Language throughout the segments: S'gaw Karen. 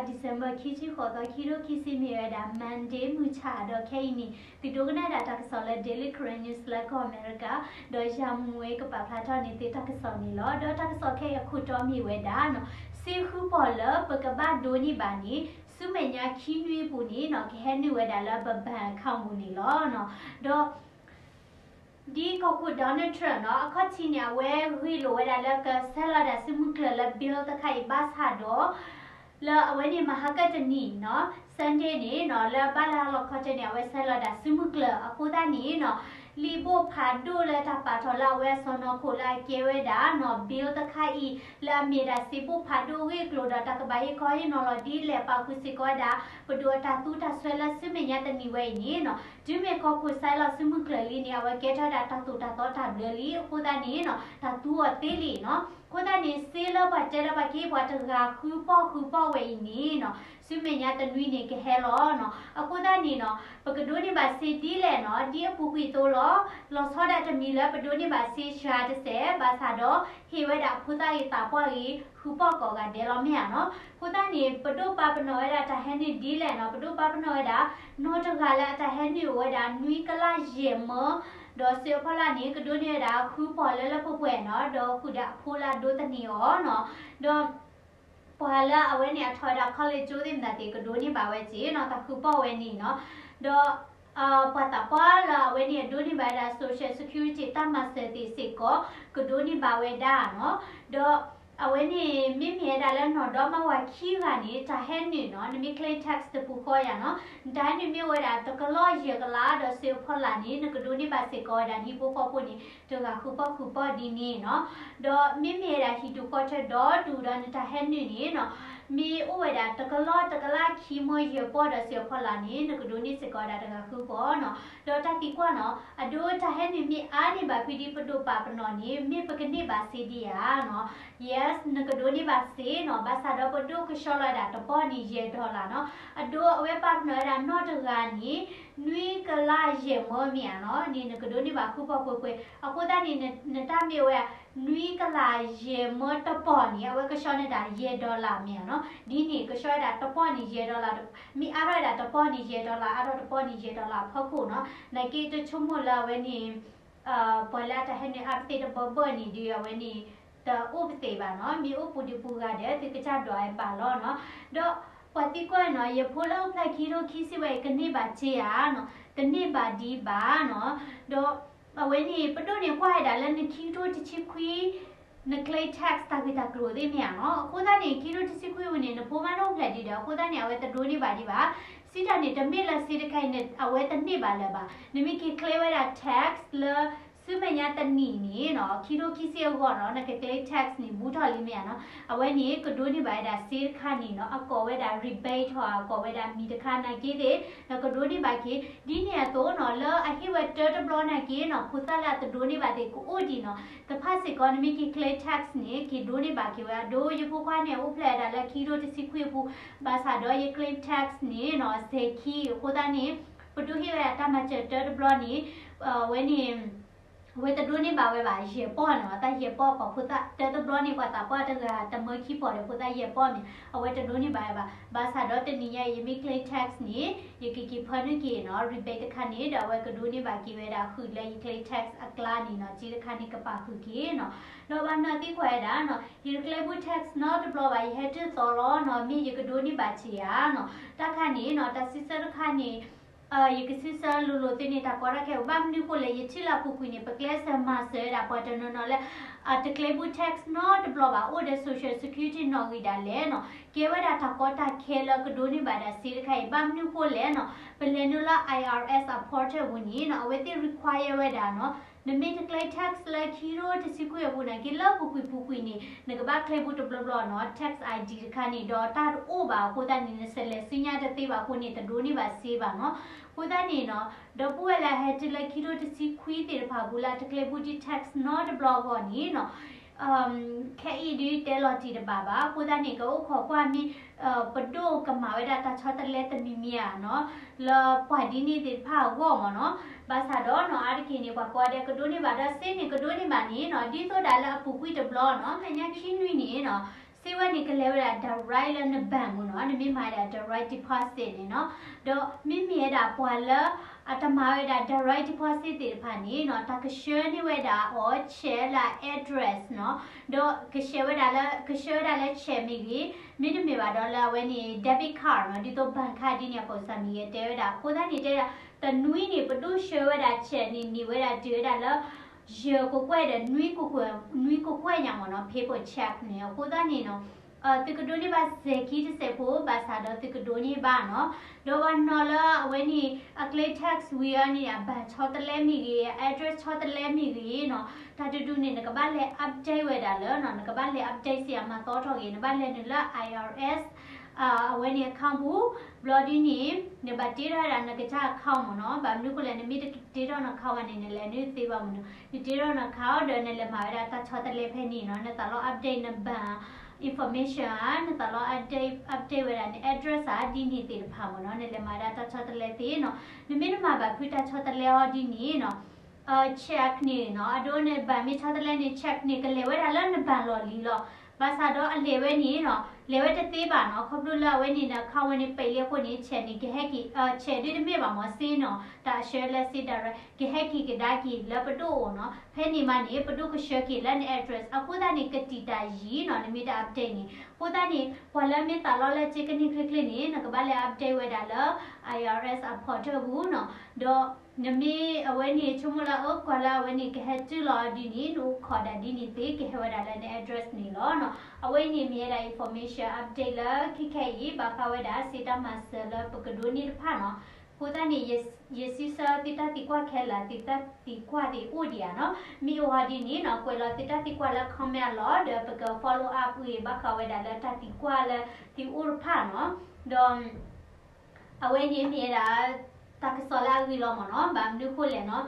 December ခံဆံဃိးသီ ခံထိခံဆံ မ့ၢ်ဝဲဒၣ် Monday မုၢ်ဆါ ဒီးခဲအံၤန့ၣ် သုဒိကနၣ်ဒၣ်တၢ်ကစီၣ်လၢ Daily Karen News လၢကီၢ်အမဲရကၤ, ဒီးယၤမူဝဲကပာ်ဖျါထီၣ်န့ၢ်သုတၢ်ကစီၣ်န့ၣ်လီၤ. ဒီးတၢ်ကစီၣ်ခဲအံၤအခိၣ်တီမ့ၢ်ဝဲဒၣ်နီၤ, စ့ဃုပီၢ်လၢပကဘၣ်ဒိးန့ၢ်ဘၣ်န့ၣ် ဆူမဲာ်ညါခံနွံအပူၤန့ၣ်နီၤ ကဟဲနုာ်ဝဲဒၣ်လၢပ bank account ပူၤန့ၣ်လီၤ. ဒီး ဒ်ကီၢ်ခိၣ် Donald Trump နီၤ အခီၣ်ထံးန့ၣ် အဝဲဂ့ၢ်လိာ်ဝဲဒၣ်လၢကဆဲးလီၤဒၣ်စုမုၢ်ကျၢၤလၢ bill တခါအံၤဘၣ်ဆၣ်ဒီး လၢအဝဲန့ၣ်မဟါကတနံၤနီၤ Sunday န့ၣ်နီၤ လၢဘၣ်လၢဟါလီၤခီတၢၢ်န့ၣ် အဝဲဆဲးလီၤဒၣ်စုမုၢ်ကျၢၤအဃိသတးန့ၣ်နီၤ လံာ်ဘိၣ်ဖးဒိၣ်လၢတၢ်ပာ်ထီၣ်လၢအဝဲအစီၢ်နီၤခိၣ်လၢအကဲဝဲဒၣ်နီၤ bill တခါအံၤ လၢအမ့ၢ်ဒၣ်စ့ဘိၣ်ဖးဒိၣ်ဂ့ၢ်ကျိၤဒီးတၢ်ကဘၣ်ဟ့ၣ်ခီဟ့ၣ်နီၤလီၤဒ်လဲၣ် ပာ်ဃုာ်စ့ၢ်ကီးဝဲဒၣ် ပဒိၣ်အတၢ်သူတၢ်စွဲလၢဆူမဲာ်ညါတနံၤဝဲအံၤန့ၣ်နီၤ တုၤမ့ၢ်ကီၢ်ခိၣ်ဆဲးလီၤစုမုၢ်ကျၢၤလံန့ၣ် အဝဲကဲထီၣ်ဝဲဒၣ်တၢ်သိၣ်တၢ်သီတၢ်ဘျၢလံအဃိသတးန့ၣ်နီၤ တၢ်သူအီၤသ့လံနီၤ အဃိသတးန့ၣ် စ့လၢပှၤတဲလၢပှၤကဟ့ၣ်ပှၤတဂၤဃုပီၢ်ဃုပီၢ်ဝဲအံၤန့ၣ်နီၤ ဆူမဲာ်ညါတနွံန့ၣ်ကဟဲလီၤနီၤ အဃိသတးန့ၣ်နီၤ ပကဒိးန့ၢ်ဘၣ်စ့ဒ်လဲၣ်နီၤ ဒ်အပူၤကွံာ်အသိးလီၤ လီၤဆီဒၣ်တမံၤလၢပဒိးန့ၢ်ဘၣ်စ့စှၤတစဲး ဘၣ်ဆၣ်ဒီး ဟ့ၣ်ဝဲဒၣ်ဖိသၣ်ဂ့ၤသးပှၢ်ဂ့ၤ ဃုပီၢ်ကိးဂၤဒဲးလီၤမ့ၢ်ဧါနီၤ အဃိသတးန့ၣ် ပဒိးပာ်ပနီၣ်ဝဲဒၣ်တၢ်ဟဲနုာ်ဒ်လဲၣ်နီၤ ပဒိးပာ်ပနီၣ်ဝဲဒၣ် နီၢ်တဂၤလၢအတၢ်ဟဲနုာ်အိၣ်ဝဲဒၣ်နွံကလးယဲၢ်မၢ ဒီးစ့အဖီလာ်န့ၣ် ကဒိးန့ၢ်ဝဲဒၣ်ဃုပီၢ်လၢလၢပှဲၤပှဲၤနီၤ ဒီးဃုာ်ဒီးအဖိလၢအဒိးသန့ၤအီၤနီၤ ဒီး ပှၤလၢအဝဲန့ၣ်အထီၣ်ဝဲဒၣ် college ကၠိသ့ၣ်မတၤသ့ၣ် ကဒိးန့ၢ်ဘၣ်ဝဲစ့နီၤ တၢ်ဃုပီၢ်ဝဲန့ၣ်နီၤ ဒီး ပှၤသးပှၢ်လၢအဝဲန့ၣ်အဒိးန့ၢ်ဘၣ်ဝဲဒၣ် social security တၢ်မၤစၢၤသ့ၣ်စ့ၢ်ကီး ကဒိးန့ၢ်ဘၣ်ဝဲဒၣ်နီၤ ဒီး အဝဲန့ၣ်မ့မ့ၢ်ဝဲဒၣ်လၢနီၢ်ဒီမါဝၤခံဂၤန့ၣ် တၢ်ဟဲနုာ်နီၤ နမ့ၢ် claim tax တပူၤဃီယၤနီၤ နတၢ်ဟဲနုာ်မ့ၢ်အိၣ်ဝဲဒၣ်တကလီၢ်ယဲၢ်ကလး ဒီးစ့အဖီလာ်န့ၣ် နကဒိးန့ၢ်ဘၣ်စ့ၢ်ကီးဝဲဒၣ်ဟံၣ်ဖိဃီဖိန့ၣ် တဂၤဃုပီၢ်ဃုပီၢ်ဒ်န့ၣ်နီၤ ဒီးမ့မ့ၢ်ဝဲဒၣ်ဟံၣ်ဒူၣ်ဃီထၢဒီဒူၣ်ဒီးနတၢ်ဟဲနုာ်န့ၣ်နီၤ မ့ၢ်အိၣ်ဝဲဒၣ်တကလီၢ်တကလးခံမၢယဲၢ်ပီၢ်ဒီးစ့အဖီလာ်န့ၣ် နကဒိးန့ၢ်စ့ၢ်ကီးဝဲဒၣ်တဂၤဃုပီၢ်နီၤ ဒီးတၢ်သံကွၢ်နီၤ အဒိတၢ်ဟဲနုာ်မ့ၢ်အါန့ၢ်ဘၣ်ဖဲဒ်ပဒိၣ်ပာ်ပနီၣ်န့ၣ် မ့ၢ်ပကန့ၢ်ဘၣ်စ့ဒံးဧါနီၤ yes နကဒိးန့ၢ်ဘၣ်စ့နီၤ ဘၣ်ဆၣ်ဒီးပဒိၣ်ကဆှီလီၤဝဲဒၣ်တပီၢ်န့ၣ်ယဲၢ် dollar နီၤ အဒိအဝဲပာ်ပနီၣ်ဝဲဒၣ်နီၢ်တဂၤန့ၣ် နွံကလးယဲၢ်မၢမ့ၢ်ဧါနီၤ န့ၣ်နကဒိးန့ၢ်ဘၣ်ဃုပီၢ်ပှဲၤပှဲၤ အဃိသတးန့ၣ် နတၢ်မ့ၢ်ဝဲ နွံကလးယဲၢ်မၢတပီၢ်န့ၣ် အဝဲကဆှီန့ၢ်တၢ်ယဲၢ် dollar မ့ၢ်ဧါနီၤ ဒ်န့ၣ်ကဆှီဝဲဒၣ်တပီၢ်န့ၣ်ယဲၢ် dollar မ့ၢ်အါထီၣ်ဝဲဒၣ်တပီၢ်န့ၣ်ယဲၢ် dollar အါထီၣ်တပီၢ်န့ၣ်ယဲၢ် dollar အဖီခိၣ်နီၤ နာ်က့တဆိကမိၣ်လၢအဝဲန့ၣ် ပှၤလၢအတၢ်ဟဲနုာ်အါပသ့ၣ်တဘၢဘၢန့ၣ်ဒီးအဝဲန့ၣ် တအိၣ်ပသ့ၣ်ဘၣ်နီၤ မ့ၢ်အိၣ်ပူၤဒံးပူၤဂၤဒီး သုကစၢ်ဒွးဝဲဘၣ်လီၤနီၤ ဒီးပှၤသံကွၢ်နီၤ ယဖိလၢအိၣ်ဖျဲၣ်ခံထိခံဆံဝဲအံၤ ကန့ၢ်ဘၣ်စ့ဧါနီၤ တန့ၢ်ဘၣ်ဒံးဘၣ်နီၤ ဒီးအဝဲန့ၣ် ပဒိၣ်န့ၣ်ကွၢ်ဝဲဒၣ်လၢနခံကထိတဆံခွံ န claim tax တၢ်ဂ့ၢ်တၢ်ကျိၤသ့ၣ်မ့ၢ်ဧါနီၤ အဃိသတးန့ၣ် ခံကထိတဆံခွံအပူၤန့ၣ် နဖိမါတအိၣ်ဖျဲၣ်ဒံးဒီး အဃိသတးန့ၣ် အဝဲတဒိးန့ၢ်ဘၣ်ဒံးဘၣ် စံးတၢ်န့ၣ် တမ့ၢ်လၢစ့တခါအံၤ အဝဲတန့ၢ်ဘၣ်လၢၤဘၣ် နမ့ၢ်က့ၤ claim ဝဲဒၣ် tax လၢ ဆူမဲာ်ညါတနံၣ်န့ၣ်နီၤ ခံကထိခံဆံအဂီၢ်နီၤ နက claim tax န့ၣ် ဘူးထီၣ်လံမ့ၢ်ဧါနီၤ အဝဲန့ၣ် ကဒိးန့ၢ်ဘၣ်ဝဲဒၣ်စ့တခါန့ၣ်နီၤ အကိးဝဲဒၣ် rebate ထီၣ် အကိးဝဲဒၣ်မံၤတခါနာ်က့သ့ၣ် နကဒိးန့ၢ်ဘၣ်က့ၤ ဒ်န့ၣ်အသိးနီၤ လၢအဟ့ၣ်ဝဲတၢတဘျီနာ်က့နီၤ ဖိသၣ်လၢအတဒိးန့ၢ်ဘၣ်သ့ၣ်ကအိၣ်ဒံးနီၤ တဖၣ်စ့ၢ်ကီး နမ့ၢ်က့ၤ claim tax န့ၣ် က့ၤဒိးန့ၢ်ဘၣ်က့ၤဝဲ အဒိ ယဖိခွါန့ၣ် အိၣ်ဖျဲၣ်ဝဲဒၣ်လၢခံကထိတဆံခွံအပူၤ ဘၣ်ဆၣ်ဒီးယ claim tax န့ၣ်နီၤ စဲၤခံ အဃိသတးန့ၣ် ပဒိၣ်ဟ့ၣ်ဝဲဒၣ်တၢ်မၤစၢၤတၢတဘျီန့ၣ် အဝဲန့ၣ် အဝဲတဒိးန့ၢ်ဘၣ်ဝဲဘၣ် ယဲၢ်ပီၢ်နီၤ တၢ်ယဲၢ်ပီၢ်ပှၤဖိသၣ်တၢတဘျီန့ၣ် ပှၤသးပှၢ်တဂၤတမၢခံပီၢ်ဒီးဖိသၣ်ယဲၢ်ပီၢ်န့ၣ် အဝဲတဒိးန့ၢ်ဘၣ်ဝဲဘၣ် ဘၣ်ဆၣ်ဒီးတနံၤညါအံၤ ယမ့ၢ် claim tax န့ၣ် ယကက့ၤဖၢနုာ်က့ၤနီၤ rebate တခါန့ၣ် ဒီးအဝဲကဒိးန့ၢ်ဘၣ်က့ၤဝဲဒၣ်ဃုာ်လၢယ claim tax အကျါန့ၣ်နီၤ စ့တခါန့ၣ်ကပာ်ဃုာ်က့ၤနီၤ ဒီးဘၣ်မနုၤသံကွၢ်ဝဲဒၣ်နီၤ ယတ claim ဘူး tax နီတဘျီဘၣ် ယဟဲတၢၢ်သီလီၤနီၤ မ့ၢ်ယကဒိးန့ၢ်ဘၣ်စ့ဧါနီၤ တၢ်ခါန့ၣ်နီၤ တၢ်စံးဆၢတခါန့ၣ် ယကစံးဆၢလိၤလိၤသ့န့ၣ် တၢ်ကီတၢ်ခဲ ဘၣ်မနုၤဃိလဲၣ် ယထံၣ်လၢအပူၤကွံာ်န့ၣ် ပကျဲးစၢးမၤစၢၤဝဲဒၣ်ပှၤတနီၤနီၤလၢ အတ claim ဘူး tax နီတဘျီဘၣ် အိၣ်ဒီး social security နီၣ်ဂံၢ်ဒၣ်လဲာ်နီၤ ကဲဝဲဒၣ်တၢ်ကီတၢ်ခဲလၢကဒိးန့ၢ်ဘၣ်ဒၣ်စ့တခါအံၤ ဘၣ်မနုၤဃိလဲၣ်နီၤ ပလဲၤနုာ်လၢ I R S အ portal အပူၤန့ၣ်နီၤ အဝဲသ့ၣ် require ဝဲဒၣ်နီၤ နမ့ၢ်တ claim tax လၢခံကထိတဆံခွံအပူၤနာ်က့ လၢအပူၤကွံာ်ပူၤကွံာ်န့ၣ် နကဘၣ် claim ဘူးတဘျီဘျီနီၤ tax I D တခါန့ၣ် ဒီးတၢ်တအိၣ်ဘၣ်အဃိသတးန့ၣ် နစလဲၤဆူညါတသ့ဘၣ်အဃိန့ၣ် တဒိးန့ၢ်ဘၣ်စ့ဘၣ်နီၤ အဃိသတးန့ၣ်နီၤ ဒီပုၢ်ဝဲၢ်လၢအဟဲတုၤလၢခံကထိတဆံခွံသ့ၣ်တဖၣ်အပူၤလၢအတ claim ဘူးဒံး tax နီတဘျီအဂီၢ်န့ၣ်နီၤ ခဲအံၤဒုးတဲလီၤတံၢ်တဘၣ်ဘၣ် အဃိသတးန့ၣ် ကအိၣ်ခိးကွၢ်မ့ၢ် ပဒိၣ်ကမၤဝဲဒၣ်တၢ်ဆီတလဲတမံၤမံၤဧါနီၤ လၢပှၤဒ်န့ၣ်သ့ၣ်တဖၣ်အဂီၢ်မ့ၢ်နီၤ ဘၣ်ဆၣ်ဒီးနီၤ အါတက့ၢ်န့ၣ် ပှၤကိးဂၤဒဲးကဒိးန့ၢ်ဘၣ်ဒီးစ့န့ၣ် ကဒိးန့ၢ်ဘၣ်န့ၣ်နီၤ ဒ်သိးဒၣ်လၢအပူၤကွံာ်တဘျီနီၤ ဆူမဲာ်ညါခံနွံန့ၣ်နီၤ စ့ဝဲန့ၣ် ကလဲၤဝဲဒၣ် direct လၢန bank မ့ၢ်နီၤ, နမ့ၢ်မၤဝဲဒၣ် direct deposit န့ၣ်နီၤ. ဒီးမ့မ့ၢ်ဝဲဒၣ်ပှၤလၢ အတမၤဝဲဒၣ် direct deposit သ့ၣ်တဖၣ်န့ၣ်နီၤ, တၢ်ကဆှၢန့ၢ်ဝဲဒၣ်အီၤ check လၢ address နီၤ, ဒီးကဆှၢဝဲဒၣ်လၢ ကဆှၢဝဲဒၣ်လၢ check မ့ၢ်ဂ့ၤ, မ့တမ့ၢ်ဘၣ်ဒီးလၢအဝဲန့ၣ် debit card နီၤ, ဒ်သိး bank card ဒ်န့ၣ်အပူၤစ့ၢ်မ့ၢ်ဂ့ၤ တဲဝဲဒၣ်. အဃိသတးန့ၣ် တဲဝဲဒၣ် တနွံန့ၣ် ပဒိၣ်ဆှၢဝဲဒၣ် check န့ၣ် န့ၢ်ဝဲဒၣ်တုၤဝဲဒၣ်လၢ ယဲၢ်ကကွဲၢ်ဒီး နွံကကွဲၢ်ညါမ့ၢ်နီၤ, paper check န့ၣ်. အဃိသတးန့ၣ်နီၤ သုကဒိးန့ၢ်ဘၣ်စဲၤခံတစဲးဖိ ဘၣ်ဆၣ်ဒီးသုကဒိးန့ၢ်ဘၣ်နီၤ. ဒီးပှၤနီၤလၢအဝဲန့ၣ် အကျဲ tax ဝံၤအီၤန့ၣ် အ bank ဆီတလဲမ့ၢ်ဂ့ၤ, အ address ဆီတလဲမ့ၢ်ဂ့ၤနီၤ, တၢ်တဒူၣ်န့ၣ် နကဘၣ်လဲၤ update ဝဲဒၣ်လၢနီၤ, နကဘၣ်လဲၤ update စ့ၢ်အမၤသီထီၣ်ဂ့ၤ, နဘၣ်လဲၤနုာ်လၢ I R S အဝဲန့ၣ် account ပူၤ, ဘျီဒ်န့ၣ် နဘၣ်တ့ထီၣ်ဝဲဒၣ်နကစၢ် account မ့ၢ်နီၤ. ဘၣ်မနုၤဃိလဲၣ် နမ့ၢ်တတ့ထီၣ်န account ဘၣ်န့ၣ် နလဲၤနုာ်သ့ဘၣ်မ့ၢ်နီၤ. နတ့ထီၣ်န account ဒီးနလဲၤမၤဝဲဒၣ်တၢ်ဆီတလဲဖဲန့ၣ်နီၤ, နသးလီ update န bank information ဧါ, နသးလီ update update ဝဲဒၣ်န address ဧါ, ဒ်န့ၣ်သ့ၣ်တဖၣ်မ့ၢ်နီၤ, နလဲၤမၤဝဲဒၣ်တၢ်ဆီတလဲသ့နီၤ. နမ့ၢ်တမၤဘၣ်ဖုတၢ်ဆီတလဲအီၤဒ်န့ၣ်နီၤ check န့ၣ်နီၤ, အဒိန bank မ့ၢ်ဆီတလဲန့ၣ် check န့ၣ် ကလဲၤဝဲဒၣ်လၢန bank လီၢ်လံၤလီၤ. ဘၣ်ဆၣ်ဒီးအလဲၤဝဲန့ၣ်နီၤ, လဲၤဝဲတသ့ဘၣ်နီၤ, ခီဖျိလၢအဝဲန့ၣ်န account ဝဲန့ၣ် ပိတ် လံအဃိန့ၣ် check န့ၣ် ကဟဲက့ၤ check ဒ်တမ့ၢ်ဘၣ်မ့ၢ် စ့နီၤ, တၢ်အဆှၢလၢစ့ direct ကဟဲက့ၤကဒါက့ၤလၢပဒိၣ်အအိၣ်နီၤ. ဖဲန့ၣ်မးန့ၣ် ပဒိၣ်ကဆှၢက့ၤလၢန address အဃိသတးန့ၣ် ကတံာ်တၢ်ယံာ်နီၤ, နမ့ၢ်တ update န့ၣ်. အဃိသတးန့ၣ် ပှၤလၢမ့ၢ်သးလီလၢစ့ကန့ၢ်ချ့ချ့န့ၣ် နကဘၣ်လဲၤ update ဝဲဒၣ်လၢ I R S အ portal ပူၤနီၤ. ဒီးနမ့ၢ်အဝဲန့ၣ် ဆိကမိၣ်လၢ အၢကွၢ်လၢအဝဲန့ၣ် ကဟဲတုၤလီၤဒ်န့ၣ် နအိၣ်ခိးဒၣ်ဒ်န့ၣ်သ့ ကဟဲဝဲဒၣ်လၢန address န့ၣ်လီၤနီၤ. အဝဲအံၤန့ၣ်မ့ၢ်ဝဲဒၣ် information update လၢခံခဲအံၤ ဘၣ်ဃးဝဲဒၣ်စ့တၢ်မၤစၢၤလၢပကဒိးန့ၢ်တဖၣ်နီၤ. အဃိသတးန့ၣ် ယစံးဆၢသုတၢ်သံကွၢ်ခဲလၢာ် သုတၢ်သံကွၢ်သ့ၣ်အိၣ်ဒံးဧါနီၤ. မ့ၢ်အိၣ်ဟီဒ်န့ၣ်နီၤ ကွဲးလီၤသုတၢ်သံကွၢ်လၢ comment အလီၢ် ဒီးပက follow up ဂ့ၤ ဘၣ်ဃးဝဲဒၣ်လၢတၢ်သံကွၢ်လၢသုအိၣ်တဖၣ်နီၤ. ဒီး အဝဲန့ၣ်မ့ၢ်ဝဲဒၣ် တၢ်ကစီၣ်လၢအဂ့ၤလီၤမ့ၢ်နီၤ. ဘၣ်မနုၤဃိလဲၣ်နီၤ,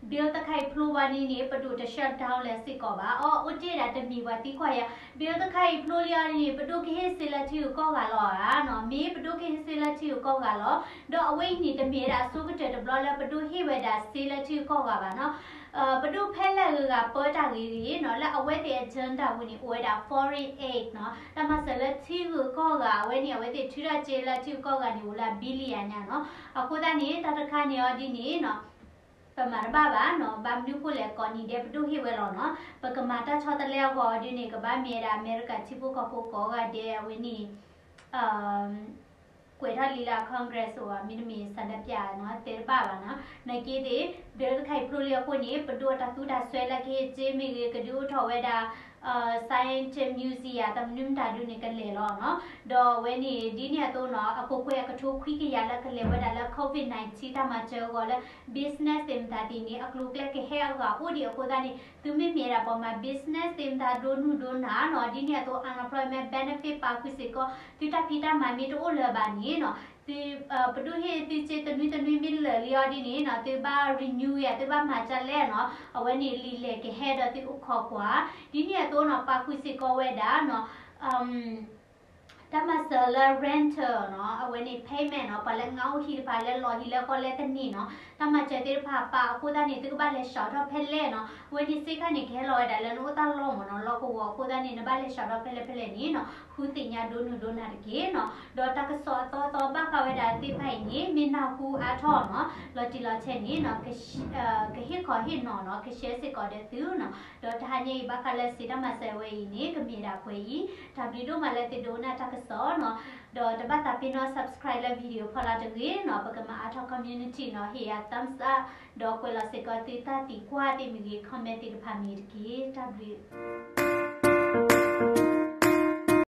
bill တခါအံၤဖျိဘၣ်န့ၣ်န့ၣ် ပဒိၣ်တ shut down လၢၤစ့ၢ်ကီးဘၣ်. အီ အိၣ်တ့ၢ်ဒၣ်တမံၤပှၤသံကွၢ်ယၤ bill တခါအံၤဖျိလံအီၤန့ၣ် ပဒိၣ်ကဟ့ၣ်စ့လၢထံဂုၤကီၢ်ဂၤလီၤဧါနီၤ. မ့ၢ်ပဒိၣ်ကဟ့ၣ်စ့လၢထံဂုၤကီၢ်ဂၤလီၤ. ဒီးအဝဲအံၤန့ၣ် တမ့ၢ်ဝဲဒၣ်အဆိကတၢၢ်တဘျီလၢပဒိၣ်ဟ့ၣ်ဝဲဒၣ်စ့လၢထံဂုၤကီၢ်ဂၤဘၣ်နီၤ. ပဒိၣ်ဖဲလဲၣ်ဂ့ၤဂ့ၤပၢတၢ်ဂ့ၤဂ့ၤနီၤ လၢအဝဲသ့ၣ်အ agenda ပူၤန့ၣ် အိၣ်ဝဲဒၣ် foreign aid နီၤ, တၢ်မၤစၢၤလၢထံဂုၤကီၢ်ဂၤ အဝဲန့ၣ် အဝဲသ့ၣ်ထုးထီၣ်စ့လၢထံဂုၤကီၢ်ဂၤန့ၣ် အိၣ်လၢ billion ညါနီၤ. အဃိသတးန့ၣ် တၢ်တခါန့ၣ်အီၤဒ်န့ၣ်နီၤ ပမၤတဘၣ်ဘၣ်နီၤ. ဘၣ်မနုၤဃိလဲၣ် ကိးနံၤဒဲးပဒိၣ်ဟ့ၣ်ဝဲလီၤနီၤ. ပကမၤတၢ်ဆီတလဲအဂီၢ်ဒ်န့ၣ် ကဘၣ်မ့ၢ်ဝဲဒၣ် အမဲရကၤထံဖိကီၢ်ဖိကိးဂၤဒဲး အဝဲန့ၣ် ကွဲးထီၣ်လံလၢ Congress အိၣ်ဧါ မ့တမ့ၢ် ဆန္ဒပြ နီၤ တဲတဘၣ်ဘၣ်နီၤ. နာ်က့သ့ၣ် bill တခါအံၤဖျိလံအဃိန့ၣ် ပဒိၣ်အတၢ်သူတၢ်စွဲလၢကဟ့ၣ်စ့မ့ၢ်ဂ့ၤ ကဒုးအိၣ်ထီၣ်ဝဲဒၣ် science museum တၢ်မနုၤမတၤဒုန့ၣ် ကလဲၤလီၤနီၤ. ဒီးအဝဲန့ၣ် ဒ်န့ၣ်အသိးနီၤ အကကွဲၢ်အကထိခွံကယၤလၢကလဲၤဝဲဒၣ်လၢ COVID nineteen တၢ်မၤစၢၤအဂီၢ်လၢ business သ့ၣ်မတၤသ့ၣ်န့ၣ် အကျိၤအကျဲကဟဲအဂၤအိၣ်ဒံးအဃိသတးန့ၣ် သုမ့မ့ၢ်ဒၣ်ပှၤမၤ business သ့ၣ်မတၤဒိၣ်နုာ်ဒိၣ်နၢ်နီၤ ဒ်န့ၣ်အသိး unemployment benefit ပာ်ဃုာ်စ့ၢ်ကီး သုတၢ်ဖံးတၢ်မၤမ့ၢ်တအိၣ်လၢၤဘၣ်န့ၣ်နီၤ သု ပဒိၣ်ဟ့ၣ်သုစ့တနွံတနွံမ့ၢ်လၢာ်လံအီၤဒ်န့ၣ်နီၤ သုဘၣ် renew ယၤ သုဘၣ်မၤဒ်လဲၣ်နီၤ အဝဲန့ၣ်လံာ်လဲၢ်ကဟဲဒီးသုအိၣ်ခိးကွၢ် ဒ်န့ၣ်အသိးနီၤ ပာ်ဃုာ်စ့ၢ်ကီးဝဲဒၣ်နီၤ တၢ်မၤစၢၤလၢ rental နီၤ အဝဲန့ၣ် payment နီၤ ပှၤလၢငါအိၣ်ဟံၣ်တဖၣ်လၢလီၤဟံၣ်လၢဃီလၢတန့ၢ်နီၤ တၢ်မၤစၢၤသ့ၣ်တဖၣ်ပာ်အဃိသတးန့ၣ် သုကဘၣ်လဲၤစးထီၣ်ဖဲလဲၣ်နီၤ အဝဲန့ၣ်စ့ၢ်ကီးန့ၣ် ကဟဲလီၤဝဲဒၣ်လၢနအိၣ်တၢ်လီၢ်မ့ၢ်နီၤ လီၢ်ကဝီၤအဃိသတးန့ၣ် နဘၣ်လဲၤစးထီၣ်ဖဲလဲၣ်ဖဲလဲၣ်န့ၣ်နီၤ ဃုသ့ၣ်ညါဒိၣ်နုာ်ဒိၣ်နၢ်တက့ၢ်နီၤ ဒီးတၢ်ကစီၣ်အသီသီဘၣ်ဃးဝဲဒၣ်သ့ၣ်တဖၣ်အံၤန့ၣ် မ့ၢ်နၢ်ဟူအါထီၣ်နီၤ လီၤတံၢ်လီၤဆဲးန့ၣ်နီၤ ကဟ့ၣ်ခီဟ့ၣ်နီၤနီၤ ကshareစ့ၢ်ကီးဒီးသုနီၤ ဒီးတဟါညါအံၤဘၣ်ဃးလၢစံးတၢ်မၤစၢၤဝဲအံၤန့ၣ် ကမ့ၢ်ဒၣ်ပှဲၤအံၤ တၢ်ဘျုးဒိၣ်မးလၢသုဒိကနၣ်တၢ်ကစီၣ်နီၤ ဒီးတဘၣ်သးပ့ၤနီၣ် subscribe လၢ video ဖီလာ်တဂ့ၤနီၤ ပကမၤအါထီၣ် community နီၤ ဟ့ၣ်ယၤ thumbs up ဒီးကွဲးလီၤစ့ၢ်ကီးသုတၢ်သံကွၢ်သ့ၣ်မ့ၢ်ဂ့ၤ comment သ့ၣ်တဖၣ်မ့ၢ်တက့ၢ် တၢ်ဘျုး